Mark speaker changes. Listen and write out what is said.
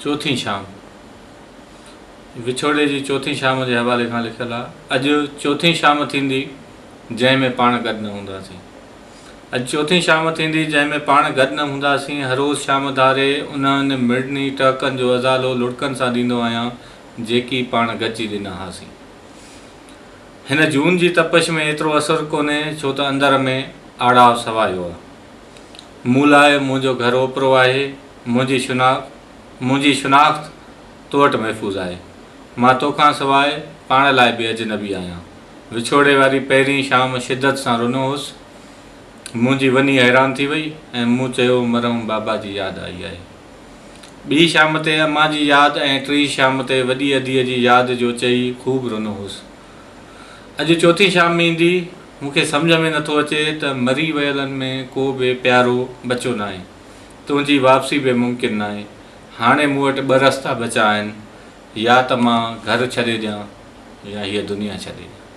Speaker 1: چوٿين شام وڇوڙي جي چوٿين شام جي حوالي کان لکيل آهي. اڄ چوٿين شام ٿيندي جنهن ۾ پاڻ گڏ نه هونداسين. اڄ چوٿين شام ٿيندي جنهن ۾ پاڻ گڏ نه هونداسين. هر روز شام ڌاري انهن مڙني ٽهڪن جو ازالو لڙڪن سان ڏيندو آهيان جيڪي پاڻ گڏجي ڏنا هئاسين. هن جون جي تپش ۾ ايترو اثر ڪونهي ڇو ته اندر ۾ آڙاهه سوايو آ. مون لاء منهنجو گهر اوپرو آهي، منهنجي شناخت منهنجي شناخت تو وٽ محفوظ آهي. مان توکان سواء پاڻ لاء به اجنبي آهيان. وڇوڙي واري پهرين شام شدت سان رنو هوس. منهنجي وني حيران ٿي وئي ۽ مون چيو مرحوم بابا جي ياد آئي آهي. ٻي شام تي امان جي ياد ۽ ٽين شام تي وڏي اديء جي ياد جو چئي خوب رنو هوس. اڄ چوٿين شام ايندي، مون کي سمجهه ۾ نٿو اچي ته مري ويلن ۾ ڪو به پيارو بچو ناهي. تنهنجي واپسي به ممڪن ناهي. هاڻي مون وٽ ٻه رستا بچا آهن، يا ته مان گهر ڇڏي ڏيان يا هيء دنيا ڇڏي ڏيان.